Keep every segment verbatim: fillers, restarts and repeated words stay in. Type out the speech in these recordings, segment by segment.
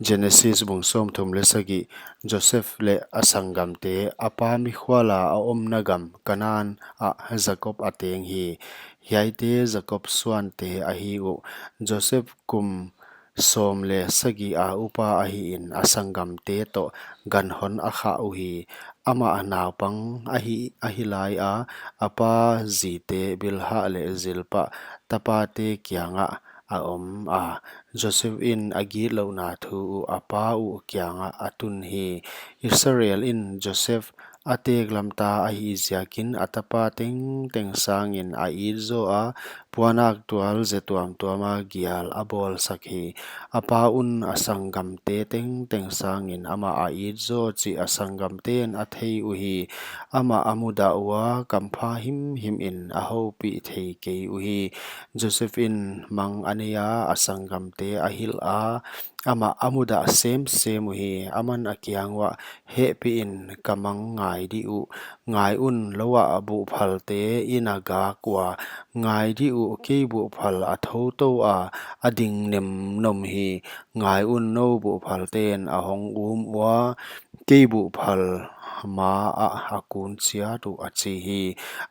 Genesis bung sawmthum leh sagih. Joseph leh a sanggamte. A pa mikhual a a omna gam Kanaan ah Jakob a teng hi. Hiaite Jakob suante ahi uh. Joseph kum sawm leh sagih a upa ahiin, a sanggamte toh ganhon a khah uhi. Amah naupang ahi, ahi lai a, a pa zite Bilhah leh Zilpah tapate kiangah a om a. Joseph in a gitlouhna thu uh a pa uh kiangah a tun hi. Israel in Joseph a teklamta ahih ziakin, a tapa tengteng sangin a it zaw a, puannak tual ze tuamtuam a gial a bawlsak hi. A pa un a sanggamte tengteng sangin amah a it zaw chih a sanggamte'n a thei uhi. Amah a mudah ua, kampha himhim in a houpih thei kei uhi. Joseph in mang a nei a, a sanggamte a hilh a, amah a mudah semsem uhi. Aman a kiang uah, hehpih in, ka mang ngai dih uh. Ngai un, lou ah buhphalte in a gak ua, ngai dih uh, kei buhphal a thoutou a, a ding nemnom hi. Ngai un, nou buhphalte'n a hong um ua, kei buhphal ma ah a kun chiat uh, a chi hi.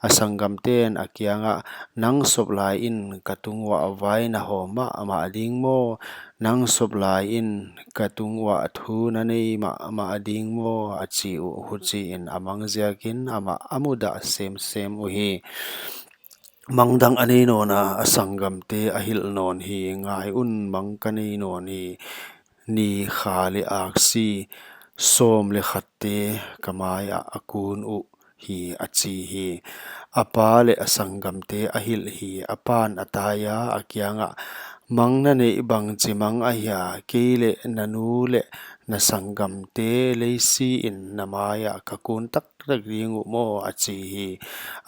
A sanggamte'n a kiangah, nang sop lai in ka tung uah vai na hawm mahmah ding maw? Nang sop lai in ka tung uah thu na nei mahmah ding maw? A chi uh. Huchiin a mang ziakin amah a mudah semsem uhi. Mang dang a nei nawn a, a sanggamte a hilh nawn hi. Ngai un, mang ka nei nawn hi. Ni kha leh aksi sawm leh khatte ka mai ah a kun uh hi, a chi hi. A pa leh a sanggamte a hilh hi. A pa'n a tai a, a kiangah, mang na neih bangchi mang ahia? Kei leh na nu leh na sanggamte leisi in na mai ah ka kun taktak ding uh maw? A chi hi.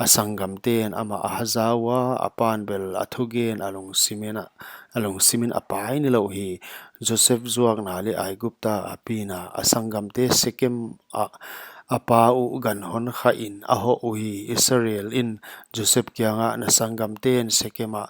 A sanggamte'n amah a haza ua, a pa'n bel a thugen a lungsim in a, a lungsim in a pai nilouh hi. Joseph zuakna leh Aigupta a pina. A sanggamte Sekem ah a pa uh ganhon khah in a hoh uhi. Israel in Joseph kiangah, na sanggamte'n Sekem ah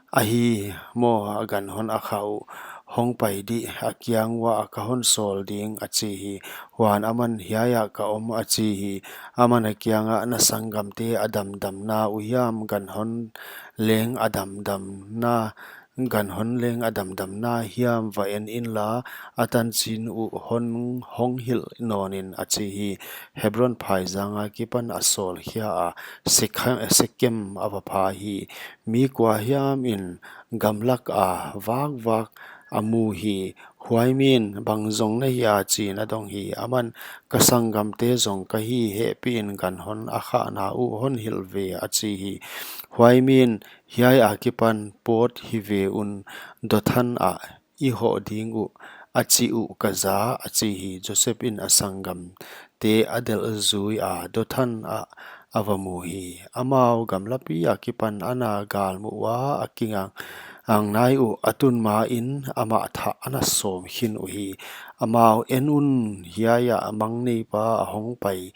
ahi maw a ganhon a khah uh? Hong pai dih, a kiang uah ka hon sawl ding, a chi hi. Huan aman, hiai ah ka om, a chi hi. Aman a kiangah, na sanggamte a damdamna uh hiam, ganhon leng a damdamna, ganhon leng a damdamna hiam va en inla, a tanchin uh hon hong hilh nawn in, a chi hi. Hebron phaizang akipan a sawl khia a, Sekha-, Sekem a va pha hi. Mi kua hiam in gamlak a vakvak a mu hi. Huai mi'n, bang zong na hia, chi'n a dong hi. Aman, ka sanggamte zong ka hi, hehpih in ganhon a khahna uh hon hilh ve, a chi hi. Huai mi'n, hiai akipan pawt hi ve un, Dothan ah i hoh ding uh, a chih uh ka za, a chi hi. Joseph in a sanggamte a delh zui a, Dothan ah a va mu hi. Amau gamlapi akipan a na galmuh ua, a kingang ang nai uh, a tun ma in amah thah a na sawm khin uhi. Amau, en un, hiai ah mang neipa a hong pai,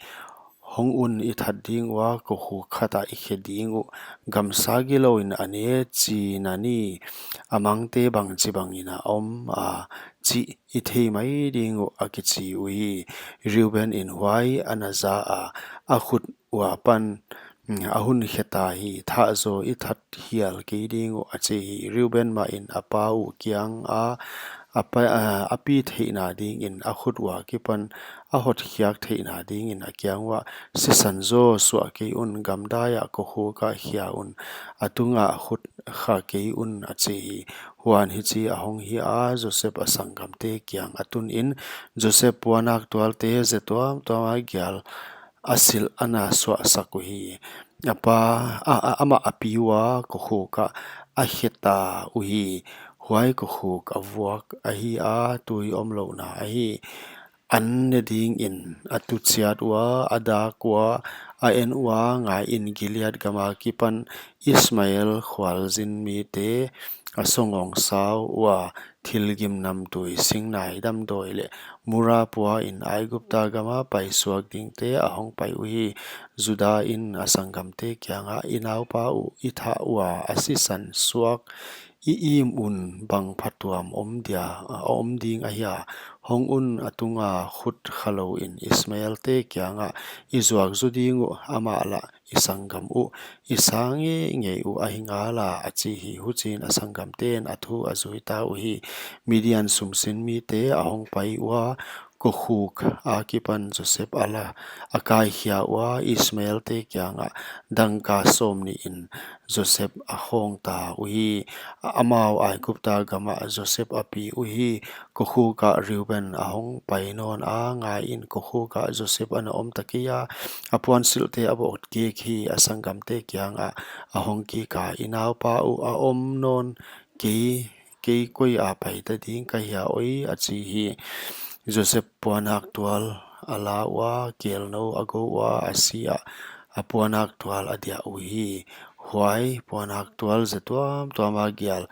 hong un, i that ding ua, kokhuk khat ah i khe ding uh. Gamsa gilou in a ne chihna ni, a mangte bangchibang in a om a, chih i thei mai ding uh, a kichi uhi. Reuben in huai a na za a, a khut ua pan, mm, a hun khe ta hi. Thah zaw, i that hial kei ding uh, a chi hi. Reuben mah in a pa uh kiang a, a pa, a, a pi theihna ding in a khut ua kipan a hotkhiak theihna ding in a kiang uah, sisan zaw suah kei un, gamdai ah kokhuk ah khia un, a tung ah khut kha kei un, a chi hi. Huan hichi a hong hi a, Joseph a sanggamte kiang a tun in, Joseph puannak tualte ze tuamtuam a gial a silh a na suahsak uhi. A pa, a, a, amah a pi ua kokhuk ah a khe ta uhi. Huai kokhuk a vuak ahi a, tui omlouhna ahi. An ne ding in a tu chiat ua, a dak ua, a en ua, ngai in, Gilead gam akipan Ismael khualzin mite a songawngsau ua, thil gimnamtui, singnai damdawi leh mura pua in Aigupta gam a paisuak dingte a hong pai uhi. Judah in a sanggamte kiang ah, i naupa uh i thah ua a sisan suak I im un, bang phatuam om dia, a om ding ahia? Hong un, a tunga khut kha louin Ismaelte kiangah, I zuak zou ding uh, amah lah i sanggam uh, i sa ngeingei uh ahi ngala, a chi hi. Huchiin a sanggamten a thu a zui ta uhi. Midian sumsinmite a hong pai ua, kokhuk akipan Joseph a la, a kaikhia ua, Ismaelte kiangah dangka sawmnihin Joseph a khawng ta uhi. Amau Aigupta gamah Joseph a pi uhi. Kokhukah Reuben a hong pai nawna, ngaiin, kokhukah Joseph ana om ta kei a, a puansilhte a bawkkik hi. A sanggamte kiangah a hong kika, I naupa uh a om nawn kei, kei koi a pai ta ding ka hia oi? a chi hi. Joseph puanhak tual a la ua, kelnou a go ua, a si ah, a puanhak tual a diah uhi. Huai puanhak tual ze tuamtuam a gial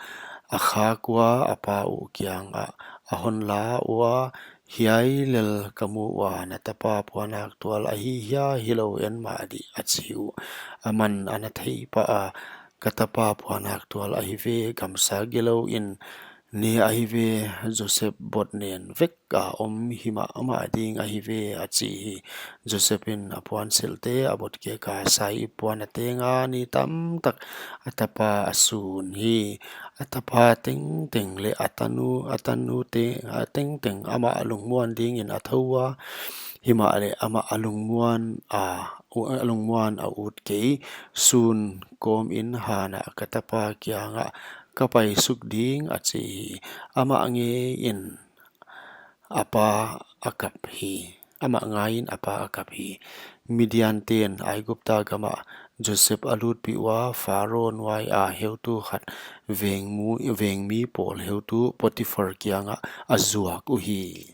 a khak ua, a pa uh kiangah a hon la ua, Hiai lel ka mu ua, na tapa puanhak tual ahi hia, hilou en mah dih? a chi uh. Aman ana thei pah a, Ka tapa puanhak tual ahi ve, gamsa gilouin ne ahi ve, Joseph bot nen vek a om himahmah ding ahi ve, a chi hi. Joseph in a puansilhte a bawkkik a, saiip puan a teng a, ni tamtak a tapa a sun hi. A tapa tengteng leh a tanu, a tanute, a tengteng amah lungmuan dingin a thou ua, himahleh amah a lungmuan a, a lungmuan a ut kei. Sun kawmin hanah ka tapa kiangah ka paisuk ding, a chi hi. Amah ngeiin a pa a kap hi. Amah ngaiin a pa a kap hi. Midianten Aigupta gamah Joseph a lutpih ua, Pharaoh nuaia heutu khat, vengmu-, vengmi pawl heutu Potiphar kiangah a zuak uhi.